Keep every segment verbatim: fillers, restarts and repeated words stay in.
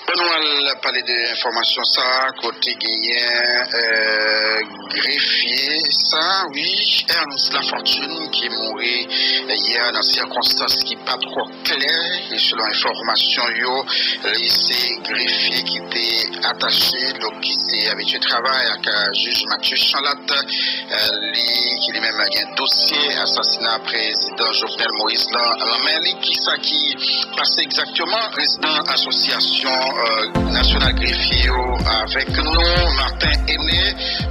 Bon, nou al pale de enfòmasyon sa a, kote genyen, euh, grefye sa a, wi, Ernst Lafortune, ki mouri yè nan sikonstans ki pa twò klè, e selon enfòmasyon yo, li se grefye ki te atache, donk ki te abitye travay ak, euh, jij Mathieu Chanlatte, euh, li, ki li menm gen dosye asasina prezidan Jovenel Moïse lan nan men li. Kisa ki pase egzakteman? Prezidan Asosyasyon, euh, Nasyonal Grefye yo avèk nou, Martin Aimé.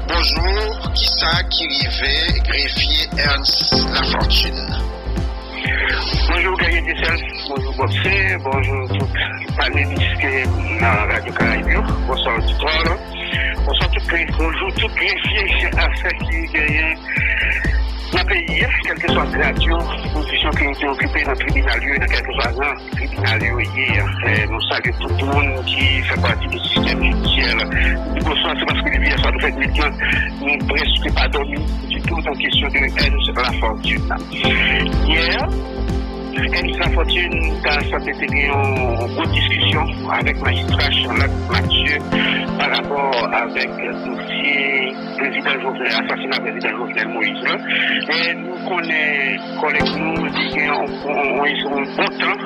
Bonjou, kisa ki rive grefye Ernst Lafortune? Bonjou, Guerrier Dieuseul. Bonjou, Bòksè. Bonjou, tout panelis ke nan Radyo Karayib yo. Bonswa, oditè. Bonswa, tout gre-, bonjou, tout grefye afè ki genyen nan peyi a, kèlkeswa grad yo, pozisyon ke yo te okipe nan tribinal yo, nan kèlkeswa ran tribinal yo ye. Eh, nou salye tout moun ki fè pati de sistèm jidisyè la. Di bonswa, se paske depi yè swa nou fèk nwit lan, nou prèske pa dòmi ditou nan kesyon de Ernst Lafortune. Yè, Ernst Lafortune ta sanble te gen yon gwo diskisyon avèk majistra Chanlatte Mathieu pa rapò avèk dosye prezidan Jovenel, asasina prezidan Jovenel Moïse lan. E nou konnen kòlèg nou, li gen yon, yon, yon, yon bon tan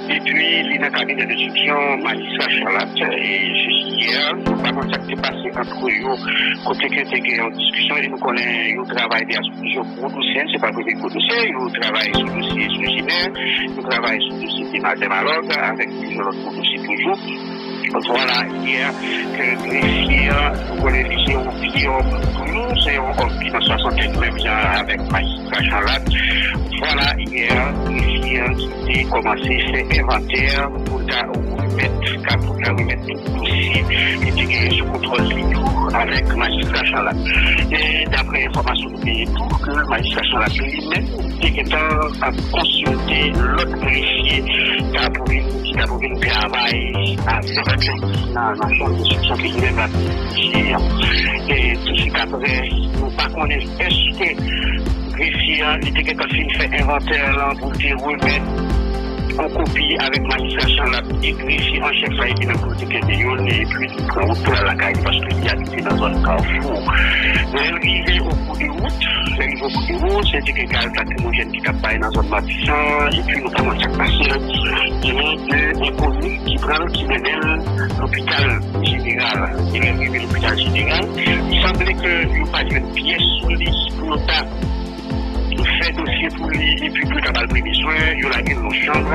depi li nan kabinè enstriksyon majistra Chanlatte. E jis yè, nou pa konn sa k te pase ant yo, kote ke te gen yon diskisyon, e nou konnen yo travay deja sou plizyè gwo dosye, se pa premye gwo dosye, yo travay sou dosye Sou Jinè, yo travay sou dosye Dema-, Demalòg, avèk plizyè lòt gwo dosye toujou. Vwala, yè, ke grefye an, nou konnen li se yon vye òm tou, se yon òm ki nan swasantèn menm jan avèk majistra Chanlatte. Vwala, yè, grefye an ki te kòmanse fè envantè pou l ta remèt, ka pou l ta remèt tout dosye li te genyen sou kontwòl li yo avèk majistra Chanlatte. E daprè enfòmasyon nou genyen tou, ke majistra Chanlatte li menm te gentan ap konsilte lòt grefye ki ta pou vin, ki ta pou vin travay avèk li nan, nan chanm enstriksyon ke li menm l ap dirije an. E tousuit apre, nou pa konnen èske grefye an, li te gentan fin fè envantè lan pou l te remèt yon kopi avèk majistra Chanlatte e grefye an chèf la, epi nan kote kenbe youn, epi li pran wout pou l al lakay li, paske li abite nan zòn Kafou. Lè l rive o kou de wout, lè l rive o kou de wout, se te gen gaz lakrimojèn ki t ap bay nan zòn Matisan, epi nou pa konn sa k pase l. Genyen de enkoni ki pran l, ki mennen l lopital jeneral. E lè l rive lopital jeneral, sanble ke yo pa jwenn pyès sou li pou yo ta fè dosye pou li, epi pou yo ta ba l premye swen, yo lage l nan chanm.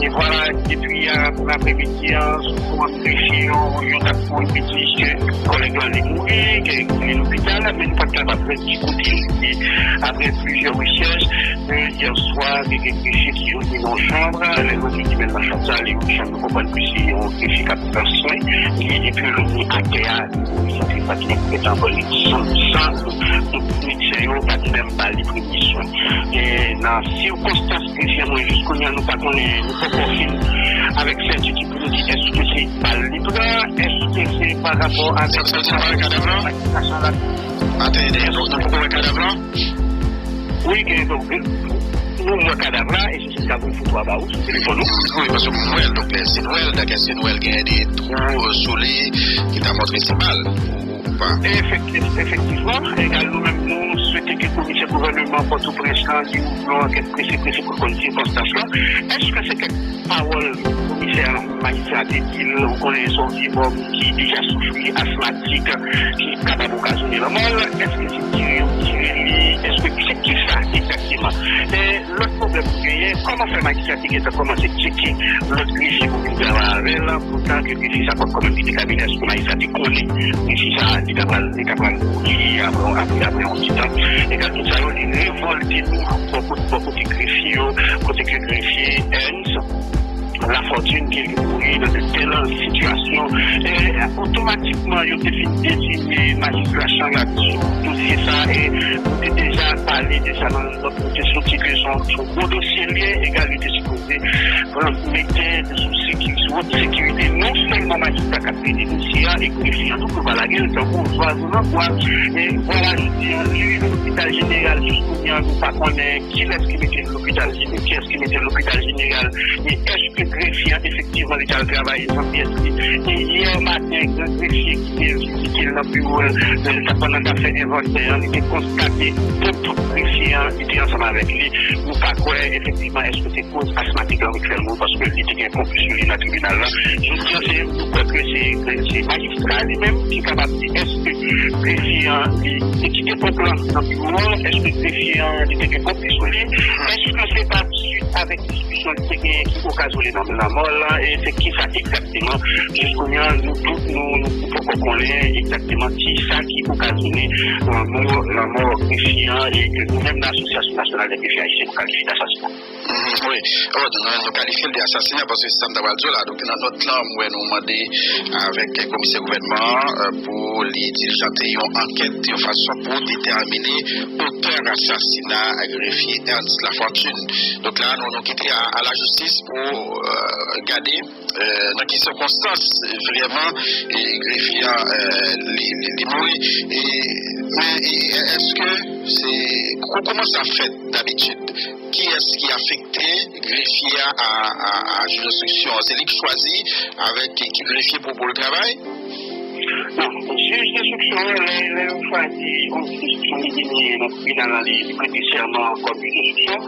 E vwala, depi a, pou apremidi an, sou kòmand grefye yo, yo t ap kouri pou di ke kòlèg lan li mouri, ke li lopital, men nou pa t kapab jwenn ki kote li ye. Apre plizyè rechèch, e, yè swa, te gen grefye ki jwenn li nan chanm, lè yo te di men l nan chanm sa, li yon chanm, nou konprann ke se yon grefye k ap pran swen, li, epi yo jwenn li atè a, li mouri, sa te pa t gen kèt ankò, li san, san, medsen yo pa t menm ba li premye swen. E nan sikonstans grefye an, jis kounye a, nou pa konnen, nou poko fin avèk sètitid pou nou di èske se bal li pran, èske se pa rapò avèk... Sa, sa, se pa kadav lan? Atè, nou poko wè kadav lan? Wi, gen, donk, nou wè kadav la, e se sa m ta voye foto a ba ou sou telefòn ou. Wi, paske m wè l, donk, lè si n wè l, dakè si n wè l gen de twou, euh, sou li, ki ta montre se bal, ou, ou pa. Efektiv-, efektivman, egal nou menm, nou swete ke komisè gouvèneman Pòtoprens lan, li ouvri yon ankèt prese, prese pou l konn sikonstans lan. Èske se kèk pawòl komisè a, majistra a te di l, ou konnen se yon vye bòm ki deja soufri, asmatik, ki kapab okazyone lanmò l? Èske se tire yo tire li? Èske se kisa egzakteman? E lòt pwoblèm nou genyen, kòman fè majistra te gentan kòmanse tcheke lòt grefye pou vin travay avè l, poutan ke grefye sa pa t kòmanse kite kabinè, èske majistra te konnen grefye sa li ta pral, li ta pral mouri apre, apre, apre yon ti tan? Egal tout sa yo, li revòlte nou bò kote, bò kote grefye yo, kote ke grefye Ernst Lafortune ke li mouri nan de tèl sitiyasyon. E, otomatikman, yo te fin deziye majistra Chanlatte sou dosye sa, e nou te deja pale de sa nan lòt kote, soti ke se yon, se yon gwo dosye l ye, egal li te sipoze pran, mete sou seki-, sou wòt sekirite, non sèlman majistra k ap plede dosye a, e grefye an tou, pou pa lage l tankou yon zwazo nan bwa. E vwala, jodi a, li rive lopital jeneral, jis kounye a, nou pa konnen kilès ki mete l lopital jene-, kiyès ki mete l lopital jeneral, e èske grefye an efektivman li t al travay nan pyès li. E yè maten, gran grefye ki te vizite l nan biwo l, lè l t ap, pandan l t ap fè envantè an, li te konstate tout grefye an, li te ansanm avèk li. Nou pa kwè efektivman èske se koz asmatik lan ki fè l mouri, paske li te gen konplis sou li nan tribinal la. Jodi an, se, nou kwè ke se, se majistra li menm ki kapab di èske grefye an li te kite ponp lan nan biwo an, èske grefye an li te gen konplis sou li, èske se pa swit avèk diskisyon li te genyen ki okazyone lanmò l lan, e se kisa egzakteman, jis kounye a, nou tout, nou, nou poko konnen egzakteman kisa ki okazyone lanmò, lanmò grefye an, e ke nou menm nan Asosyasyon Nasyonal dè Grefye Ayisyen, nou kalifye d asasina. Mhm, wi. Oh, nou, nou kalifye l de asasina paske se sa m ta pral di w la. Donk, nan nòt lan, m wè nou mande avèk komisè gouvènman an, euh, pou li dilijante yon ankèt yon fason pou detèmine otè asasina grefye Ernst Lafortune. Donk la, nou, nou kite a, a lajistis pou, euh, gade, euh, nan ki sikonstans, euh, vrèman, e grefye a, euh, li, li, li mouri. E, men, e, èske se, kò-, kòman sa fèt dabitid? Kiyès ki afekte grefye a, a, a, a jij enstriksyon an? Se li k chwazi avèk ki grefye pou, pou l travay? Non, jij enstriksyon an, lè, lè yo chwazi yon jij ki genyen nan tribinal la, li, li prete sèman kòm jij enstriksyon,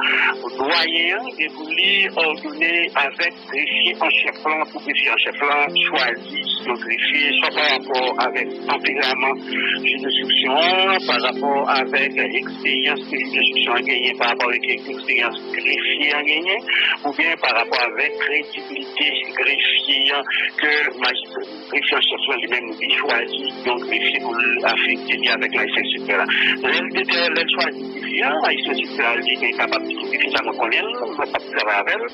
dwayen an gen pou li òdone avèk grefye an chèf lan, pou grefye an chèf lan chwazi yon grefye, swa pa rapò avèk tanperaman jij enstriksyon an, pa rapò avèk eksperyans ke jij enstriksyon an genyen, pa rapò avèk eksperyans grefye an genyen, oubyen pa rapò avèk kredibilite grefye an ke majistra, grefye an chèf lan li menm li chwazi yon grefye pou l afekte li avèk majistra enstriktè la. Lè l detè-, lè l chwazi grefye an, majistra enstriktè a li gen kapab di grefye sa mwen konnen l, mwen p ap travay avè l.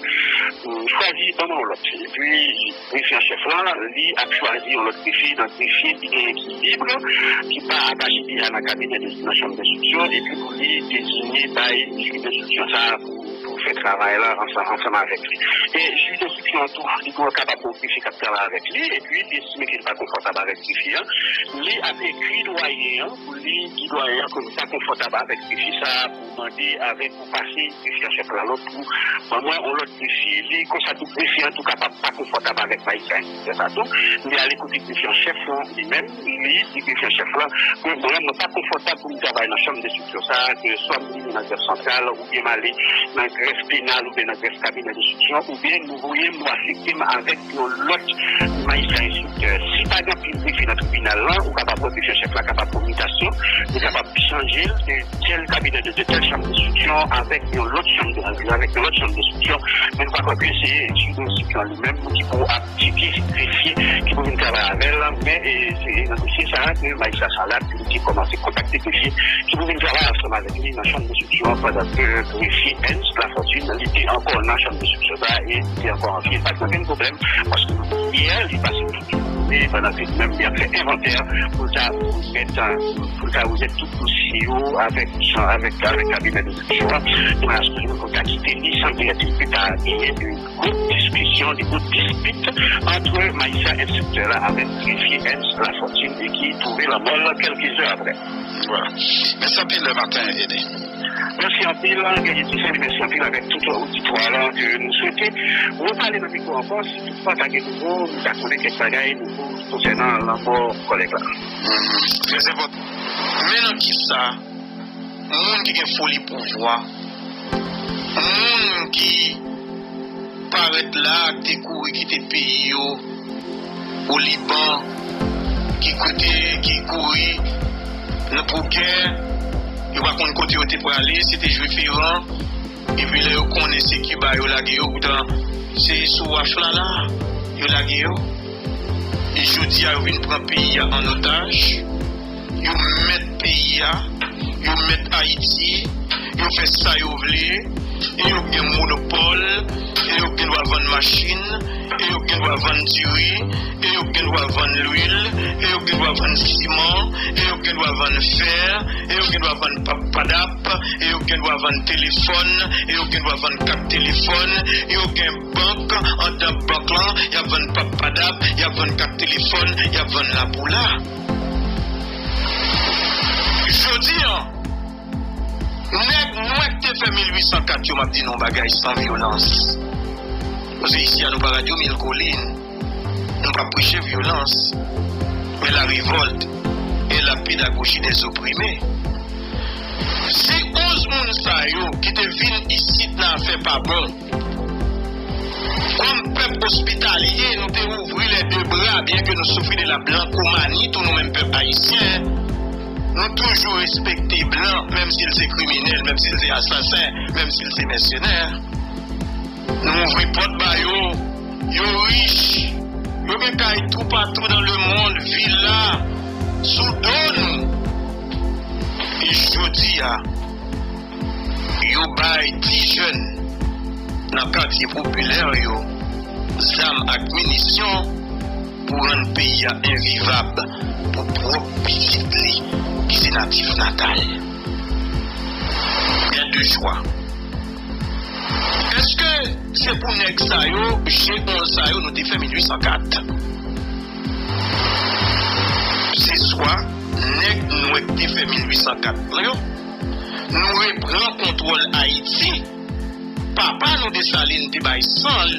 Chwazi, ban mwen yon lòt. Epi, grefye an chèf lan, li ap chwazi yon lòt grefye, nan grefye ki gen, ki lib, ki pa atache deja nan kabinè de, nan chanm enstriksyon, epi pou li deziye bay jij enstriksyon sa a pou, pou fè travay la ansanm, ansanm avèk li. E jij enstriksyon an tou, li dwe kapab gen yon grefye k ap travay avèk li, epi li estime ke li pa konfòtab avèk grefye an, li ap ekri dwayen an pou li di dwayen an ke li pa konfòtab avèk grefye sa a, pou mande avèk pou pase grefye an chèf la lòt pou ban mwen yon lòt grefye. Li konsa tou grefye an tou kapab pa konfòtab avèk majistra enstriktè sa tou. Li ale kote grefye an chèf lan li menm, li di grefye an chèf lan ke mwen, mwen pa konfòtab pou m travay nan chanm enstriksyon sa a, ke swa m vini nan grèf santral, oubyen m ale nan grèf penal, oubyen nan grèf kabinè enstriksyon, oubyen nou voye m, nou afekte m avèk yon lòt majistra enstriktè. Si pa gen anpil grefye nan tribinal lan, ou kapab wè grefye an chèf la kapab pran mitasyon, li kapab chanje l de tèl kabinè de, de tèl chanm enstriksyon avèk yon lòt chanm de, avèk yon lòt chanm enstriksyon. Men nou pa kwè ke se jij enstriksyon li menm ki pou ap tcheke grefye ki pou vin travay avè l, men, e, se nan dosye sa a ke majistra Charlade li te kòmanse kontakte grefye ki pou vin travay ansanm avèk li nan chanm enstriksyon pandan ke grefye Ernst Lafortune li te ankò nan chanm enstriksyon sa a e li te ankò an vi, pa t gen okenn pwoblèm, paske yè li pase yon jounen pandan ke li menm li ap fè envantè pou l ta remèt, pou l ta remèt tout dosye yo avèk, avèk, avèk kabinè enstriksyon an, de manyè a se ke nou ta kite li san ke li ta genyen yon gwo diskisyon, yon gwo dispit ant majistra enstriktè la avèk grefye Ernst Lafortune e ki twouve lanmò l kèlke zè apre. Vwala. Mèsi anpil, Martin Aidé. Mèsi anpil, Guerrier T V, mèsi anpil avèk tout oditwa la ke nou swete repale nan mikwo ankò. Si toutfwa ta gen nouvo, nou ta konnen kèk bagay nouvo konsènan lanmò kòlèg la. Mhm. Trè enpòtan. Men nan kisa moun ki gen foli pouvwa, moun ki parèt la, ki te kouri kite peyi yo, o Liban, ki kote, ki kouri nan pou gè, yo pa konn kote yo te prale, se te jwe feran, epi lè yo konnen se Kiba yo lage yo, poutan se sou waf la la yo lage yo. E jodi a, yo vin pran peyi a an otaj, yo mèt peyi a, yo mèt Ayiti, yo fè sa yo vle, e yo gen monopòl, e yo gen dwa vann machin, e yo gen dwa vann diri, e yo gen dwa vann lwil, e yo gen dwa vann siman, e yo gen dwa vann fè, e yo gen dwa vann pap padap, e yo gen dwa vann telefòn, e yo gen dwa vann kat telefòn, e yo gen bank, anndan bank lan, y ap vann pap padap, y ap vann kat telefòn, y ap vann lapoula. Jodi a, nèg nwè k te fè mil uit san kat yo, m ap di nou yon bagay san vyolans. Paske isi a nou pa Radyo Mil Kolin, nou pa preche vyolans, men la révolte et la pédagogie des opprimés. Si onz moun sa yo ki te vin isit nan afè pa bon, kòm pèp ospitalye, nou te ouvri les deux bras, byen ke nou soufri de la blankomani, tou nou menm pèp ayisyen, nou toujou respekte blan, menm si l se kriminèl, menm si l se asasen, menm si l se mèsenè. Nou ouvri pòt ba yo, yo rich, yo gen kay toupatou dans le monde, vila, sou do nou. E jodi a, yo bay ti jèn nan katye popilè yo zam ak minisyon pou rann peyi a envivab pou pwòp pitit li ki se natif natal. Gen de chwa. Èske se pou nèg sa yo, G onz sa yo, nou te fè mil uit san kat? Se swa nèg nwè k te fè mil uit san kat lan yo, nou reprann kontwòl Ayiti, papa nou Desalin te bay san l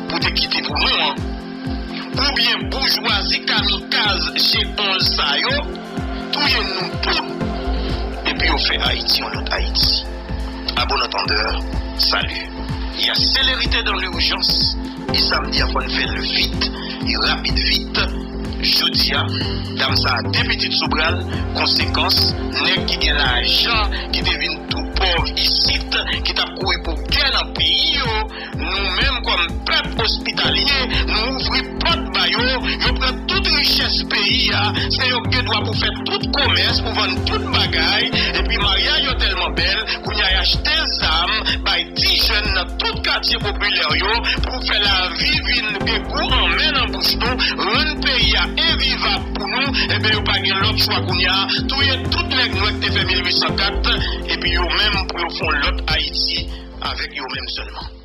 pou te kite pou nou an, oubyen boujwazi kamikaz G onz sa yo touye nou tout, epi yo fè Ayiti yon lòt Ayiti. À bon entendeur, salut. Il y a célérité dans l'urgence. E sa m di a, fò n fè l vit, e rapid vit. Jodi a, dam sa a de pitit sou bra l, konsekans, nèg ki gen lajan, ki te vin tou pòv isit, ki t ap kouri pou gè nan peyi yo, nou menm kòm pèp ospitalye, nou ouvri pòt ba yo, yo pran tout richès peyi a, se yo ki gen dwa pou fè tout komès, pou vann tout bagay, epi maryaj yo tèlman bèl, kounye a y achte zam, bay ti jèn nan tout katye popilè yo, pou fè lavi vin gen gou anmè nan bouch nou, rann peyi a envivab pou nou, ebyen yo pa gen lòt chwa kounye a, touye tout nèg nwè k te fè mil uit san kat, epi yo menm pou yo fè yon lòt Ayiti avèk yo menm sèlman.